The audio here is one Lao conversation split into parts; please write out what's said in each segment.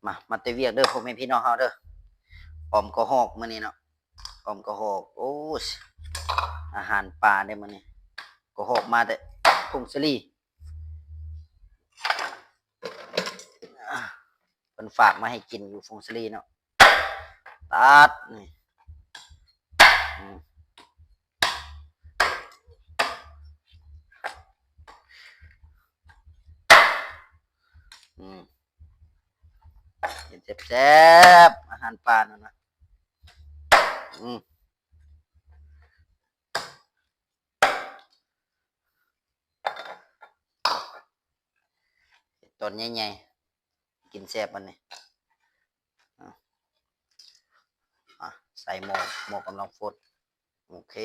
ມາ ມາແຕ່ວຽກເດີ ພໍ່ແມ່ພີ່ນ້ອງເຮົາເດີ. ອອມກະຮອກມື້ນີ້ເນາະ ອອມກະຮອກ. ໂອ້ຍ ອາຫານປ່າເດ້ມື້ນີ້ ກະຮອກມາແຕ່ຜົ້ງສາລີ ເພິ່ນຝາກມາໃຫ້ກິນຢູ່ຜົ້ງສາລີເນາະ. ຕັດນີ້ ອືມ ອືມ ກິນແຊບໆ ອາຫານປ່ານັ້ນນະ. ອືມ ຕອນໃຫຍ່ໆ ກິນແຊບອັນນີ້. ອາ ອາ ໃສ່ໝໍ້ ໝໍ້ກຳລັງຟົດ. ໂອເຄ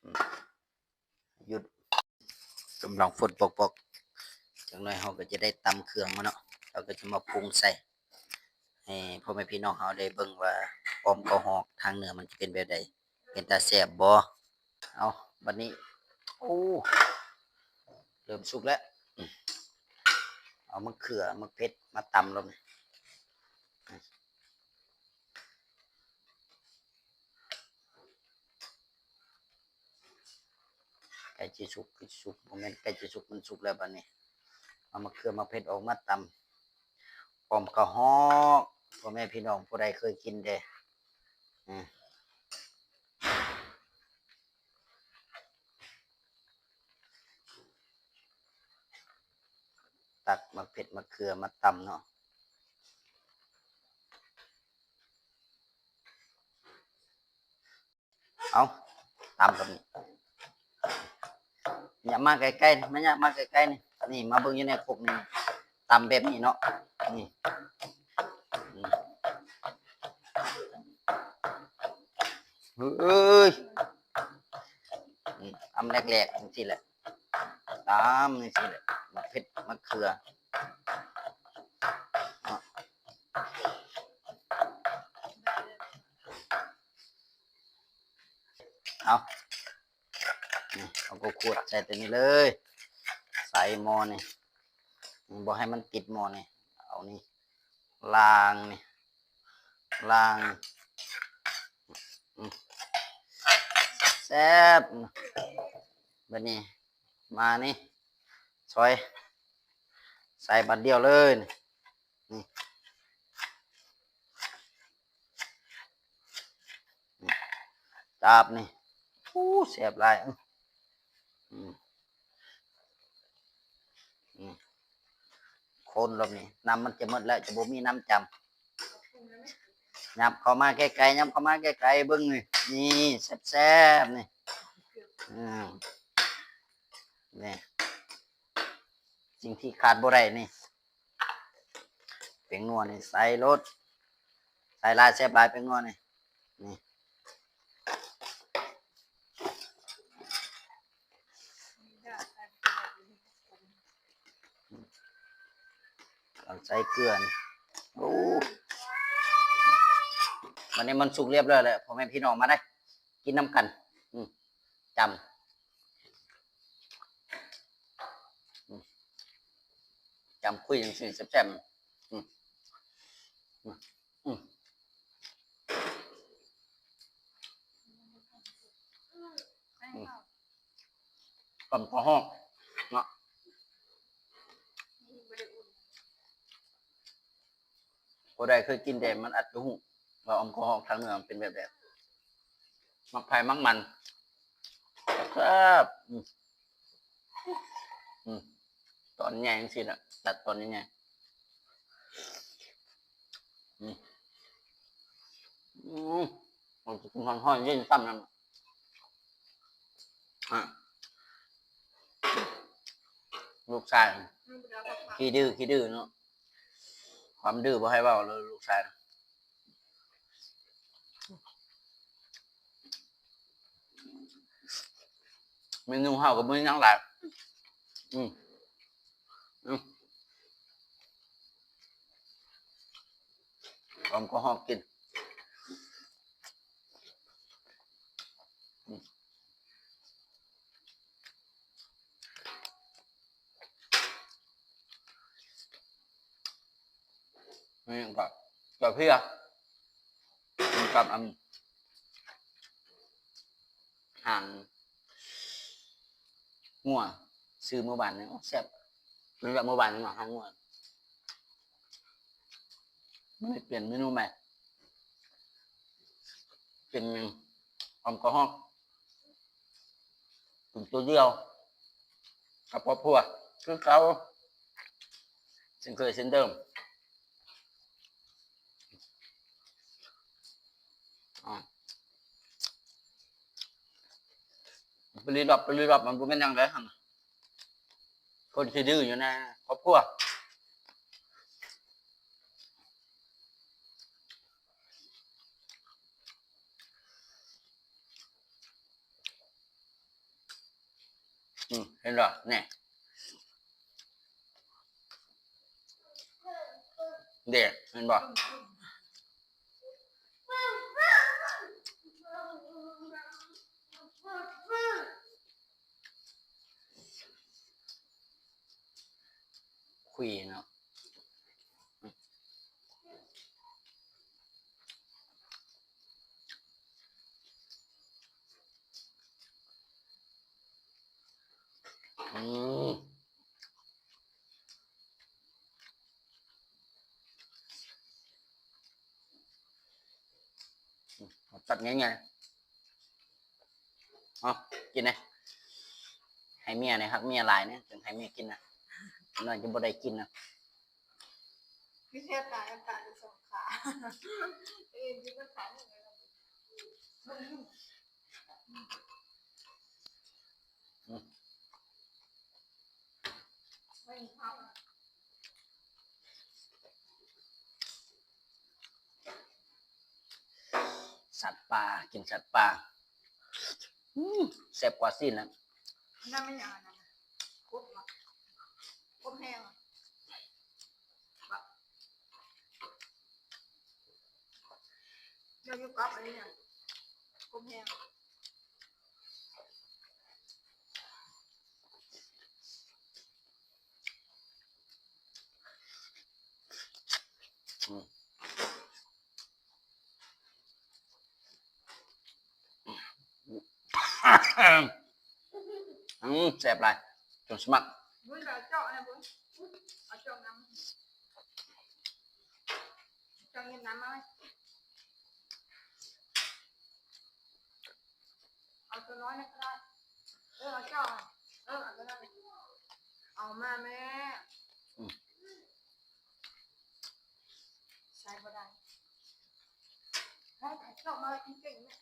ອືມ ຢຸດ ກຳລັງຟົດປອກໆ. ຈັກໜ້ອຍເຮົາກໍຈະໄດ້ຕຳເຄື່ອງມາເນາະ ເຮົາກໍຈະມາປຸງໃສ່ ໃຫ້ພໍ່ແມ່ພີ່ນ້ອງເຮົາໄດ້ເບິ່ງວ່າ ອອມກະຮອກທາງເໜືອມັນຈະເປັນແບບໃດ ເປັນຕາແຊບບໍ່? ເອົາ ບັດນີ້ ໂອ້ ເລີ່ມສຸກແລ້ວ. ເອົາມະເຂືອ ໝາກເຜັດມາຕຳລົງ. ໃກ້ຊິສຸກ ໃກ້ຊິສຸກ ບໍ່ແມ່ນໃກ້ຊິສຸກ ມັນສຸກແລ້ວບັດນີ້. ເອົາມະເຂືອ ໝາກເຜັດອອກມາຕຳ ອອມກະຮອກ. ພໍ່ແມ່ພີ່ນ້ອງຜູ້ໃດເຄີຍກິນເດ? ອືມ ຕັກໝາກເຜັດ ໝາກເຂືອມາຕຳເນາະ. ເອົາ ຕຳກັບນີ້ ຫຍັບມາໃກ້ໆ ມາຫຍັບມາໃກ້ໆ ນີ້ ນີ້ ມາເບິ່ງຢູ່ໃນຄົກນີ້ ຕຳແບບນີ້ເນາະ ນີ້ ອືມ ເອີຍ ອືມ ຕຳແຫຼກໆ ຈັ່ງຊີ້ແຫຼະ ຕຳຈັ່ງຊີ້ແຫຼະ ໝາກເຜັດ ໝາກເຂືອ ເນາະ. ເອົາ ນີ້ ເອົາກະຂວດໃສ່ຕົວນີ້ເລີຍ ໃສ່ໝໍ້ນີ້ ບໍ່ໃຫ້ມັນຕິດໝໍ້ນີ້ ເອົານີ້ ລ້າງນີ້ ລ້າງ ອືມ ແຊບ. ບັດນີ້ມານີ້ ຊອຍ ໃສ່ບາດດຽວເລີຍ ນີ້ ຈັບນີ້ ໂອ້ ແຊບຫຼາຍ ອືມ ອືມ ຄົນລອບນີ້ ນ້ຳມັນຈະໝົດແລ້ວ ຈະບໍ່ມີນ້ຳຈຳ. ຫຍັບເຂົ້າມາໃກ້ໆ ຫຍັບເຂົ້າມາໃກ້ໆ ເບິ່ງນີ້ ນີ້ແຊບໆ ນີ້ ອືມ ນີ້ ສິ່ງທີ່ຂາດບໍ່ໄດ້ນີ້ ແປ້ງນົວນີ້ໃສ່ໂລດ ໃສ່ຫຼາຍແຊບຫຼາຍແປ້ງນົວນີ້ ນີ້ ເອົາໃສ່ເກືອນີ້ ໂອ້ ບັດນີ້ມັນສຸກລຽບຮ້ອຍແລ້ວ ພໍ່ແມ່ພີ່ນ້ອງມາເດີ ກິນນຳກັນ ອືມ ຈ້ຳ ອືມ ຈ້ຳຄຸຍຈັ່ງຊີ້ແຊບໆ ອືມ ອືມ ອືມ ອືມ ອອມກະຮອກເນາະ ຜູ້ໃດເຄີຍກິນແດ່ ມັນອາດຈະຮູ້ວ່າອອມກະຮອກທາງເໜືອມັນເປັນແບບໃດ ມັກໄຜ່ມັກມັນ ແຊບ ອືມ ອືມ ຕອນໃຫຍ່ຈັ່ງຊີ້ນະ ຕັດຕອນໃຫຍ່ໆ ອືມ ອືມ ມັນຈະກິນຮ້ອນໆ ເຢັນຊ້ຳນຳ ອາ ລູກຊາຍ ຂີ້ດື້ ຂີ້ດື້ເນາະ ຄວາມດື້ບໍ່ໃຫ້ເວົ້າເລີຍລູກຊາຍນະ. ເມນູເຮົາກໍບໍ່ມີຫຍັງຫຼາຍ ອືມ ອືມ ອອມກະຮອກກິນ ອືມ. ນີ້ກໍ ກະເພຍ ກັບອັນ ຫາງງົວ ຊື້ມື້ວານນີ້ ໂອ້ ແຊບ ກິນກັບມື້ວານນີ້ເນາະ ຫາງງົວ. ມື້ນີ້ປ່ຽນເມນູໃໝ່ ເປັນອອມກະຮອກ ກິນໂຕດຽວ ກັບຄອບຄົວຄືເກົ່າ ເຊັ່ນເຄີຍເຊັ່ນເດີມ. ອ່າ ປະລິດອບ ປະລິດອບ ມັນບໍ່ແມ່ນຫຍັງໃດຫັ້ນ ຄົນຂີ້ດື້ຢູ່ໃນຄອບຄົວ. ອືມ ເຫັນບໍ່ ນີ້ ເດ້ ເຫັນບໍ່? ຂຸຍເນາະ. ອືມ ຕັດໃຫຍ່ໆ ເອົາ ກິນແດ່ ໃຫ້ເມຍແດ່ ຮັກເມຍຫຼາຍແດ່ ຈຶ່ງໃຫ້ເມຍກິນນະ ໜ້ອຍຈະບໍ່ໄດ້ກິນນະ. ມີແທ້ຕາຍ ຕາຍຢູ່ສອງຂາ ເອີ ຢູ່ກັບຂາໜຶ່ງ. ສັດປ່າ ກິນສັດປ່າ ອືມ ແຊບກວ່າຊີ້ນນະ. ນັ້ນແມ່ນຫຍັງອັນນັ້ນນະ? ກົບເນາະ ກົບແຫ້ງ ແລ້ວຢູ່ກັບອັນນີ້ນະ ກົບແຫ້ງ. ອືມ ອືມ ແຊບຫຼາຍ ຈົນສະໝັກ. ບຸນ ເອົາຈອກໃຫ້ບຸນ ເອົາຈອກນ້ຳ ຈອກຫຍິບນ້ຳມາໄວ້. ເອົາຕົວນ້ອຍນະກໍໄດ້ ເອີ ເອົາຈອກ ເອີ ເອົາຕົວນັ້ນ ເອົາມາແມ່. ອືມ ໃຊ້ບໍ່ໄດ້ ໃຊ້ເອົາຈອກມາເກັ່ງໆ ແມ່.